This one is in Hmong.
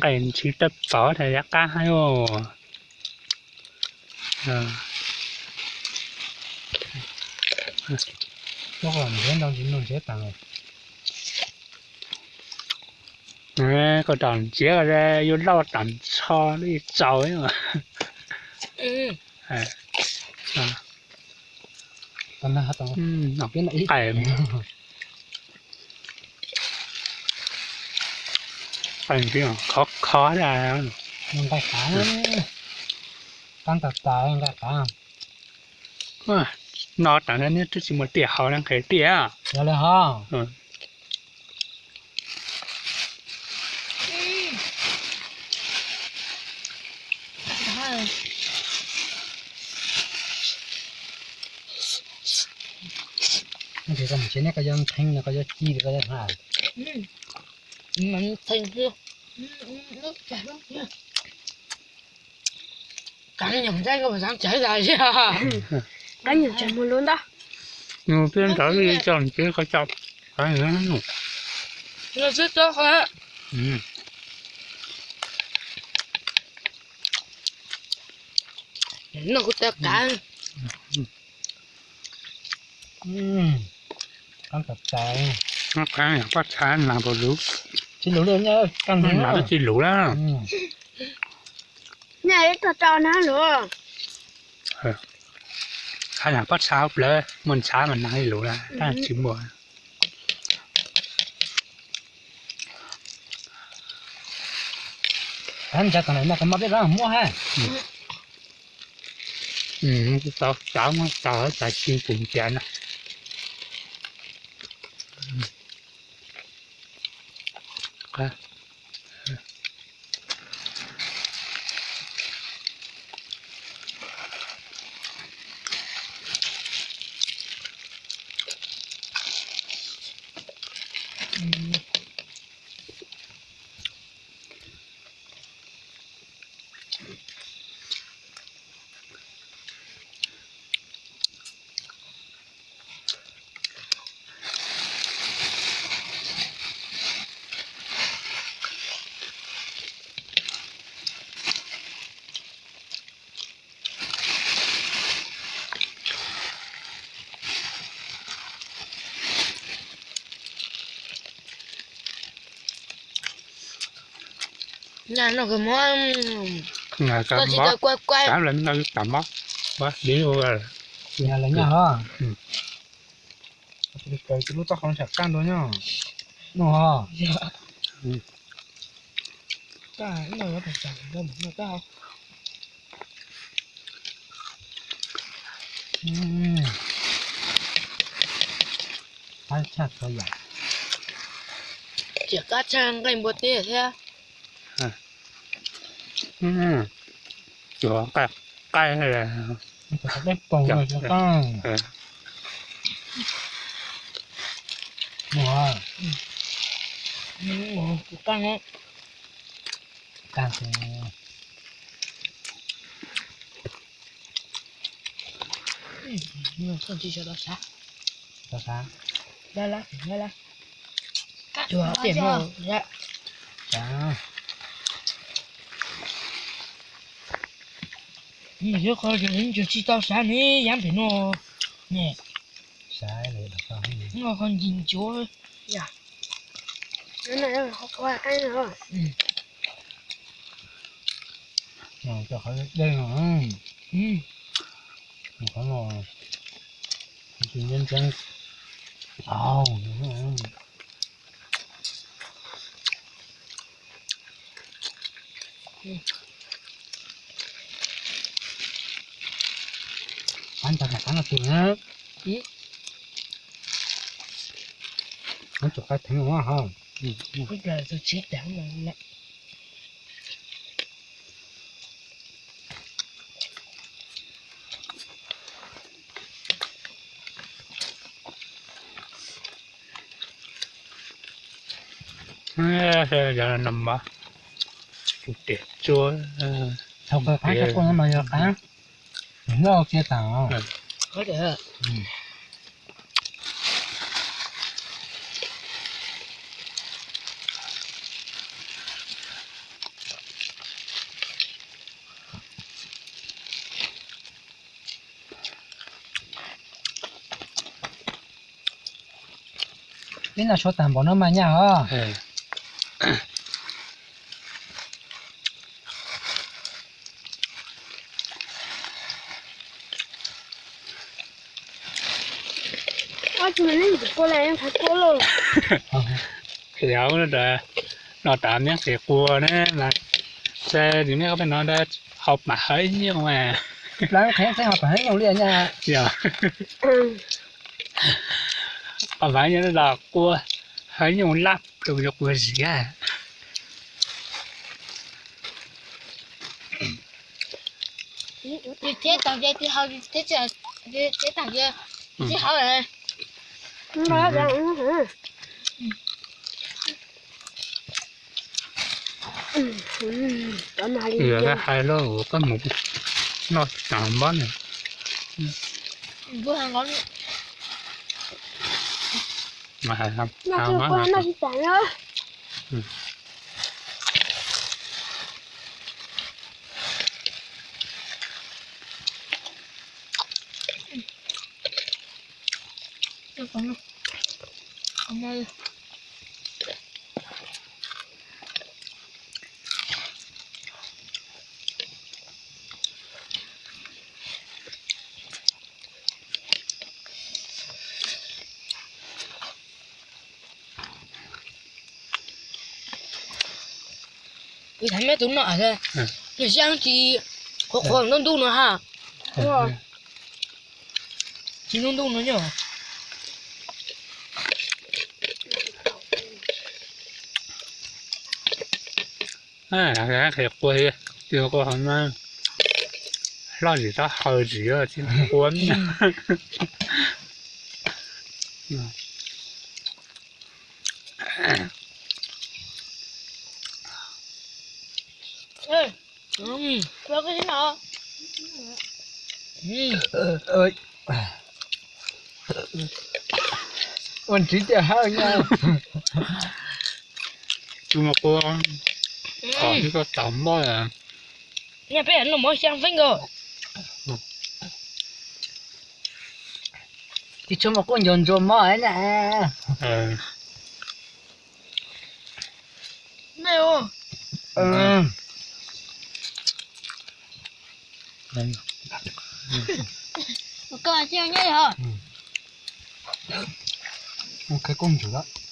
Qe ntshiv tawg pov tas yav qab hais os. Koj tom ntsiav yuav lauj tom ntsho li tsaus. Qe ntshiv khov khov. Nqaij qav, qab tas tas nqaij qav. No tas neb twb tsis muaj tiaj haus ne, nqhis tiaj. Yog li ho. Ces koj mus tsev neb koj yuav nqhis los koj yuav ci los koj yuav hnav. Qab nyuam ntsaib koj xav tsev tas li. Qab nyuam tseem mus lub ntag. Nws peb ntawd li tso tsev koj tso. Los xwb tso qhov. Noj kuv tes qav. Qab tas tas. Qab yog pob txha nag npaum luv. Tsis luv li, nag twb tsis luv lawm. Nag ib tog rau nag luv. Qab yog pob txha plawv, muaj ntshav mas nag li luv lawm, tab tsis muaj. Ntsa tom no mas koj muab peb rab muab ha. Tau tau tau tsis pum ntiav na. Noj kawg mob, koj tsis tau kuaj kuaj. Lawv noj tam mob, li ua lawv nyob ho. Lub taub hau ntshav kaj nrua nyob. Noj ho. Qab tshaj txhua yam. Tsis qab tshaj nqaij npua teb thiab. Cov qaij, qaij. Peb poom no cov qaij. Mus, tus qaij no. Qaij. Koj tsis tau sav. Tau sav. Lab lab lab lab. Cuag tiam no. Nws yuav qhov tsis tau sav ne, yav pem no ne. Noj qhov ncig ncuav. Qhov dej no, qhov no ntseeb ntseeb. Qab ntawd mas qab no tus na. Qab tus qaij theev ha. Tus tsib teev no. Yog no mas tias tsuab, thaum kawg qab tsuab no mas yog qab noj cia tas. Ib no tshuav tag npaum no mas nyaj os. Yog no tas miab qis qua ne mas, se tus miab peb no hau pam hawv nyuj mas. Qheb qheb hau pam hawv nyuj li nyaj. Yog, hau pam hawv nyuj los qua hawv nyuj laj plug qua zis. Thiab tag, thiab tag, tsis hau. Yog hais lawm koj mus noj tag npab ne. Kuv tham meb tus no, nws xyab tsis qhuav qhuav ntub ntub no ha. Tsis ntub ntub no nyob. Qhia qua, qhia qua, loj zim tab hawv zim tsis qua. Ua ntsis tias hawj nyaj. Tus no qua, qhov tsis tau tau npoj. Nyaj peb noj mov xyaa feeb nkaus. Tsis tshua mus quaj ncuag ntsuag mov na. Koj tsis nyob yog. Qhia koj ntsuag.